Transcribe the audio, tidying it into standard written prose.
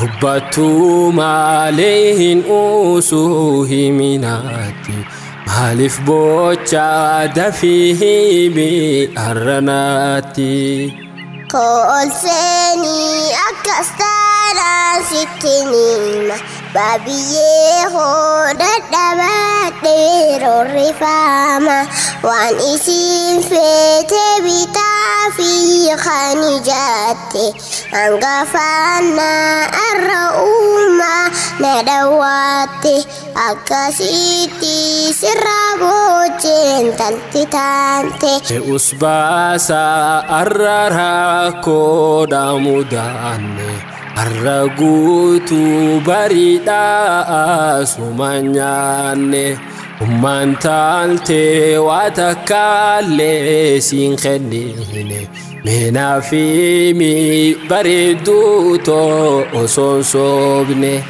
Dubbattuu malee hin uusuu himinaatti. Maaliif bochaa dafii himi har'anaatti? Ol seenii akkas taanaan sitti nima Babiyyee hoo dadhabadhee roorrifama waan isiin feete bitaa fi kan ijaatte hangafaannaa arra uumaa na dhawaatte akkasitti sirra boocheen talti taante. Fe'us baasaa arra rakkoodha mudaanne har'a guutuu bariidhaa suma nyaanne ummaan taaltee waa takkaallee siin kennine meenaa fi bareedduu too osoo hin soobne.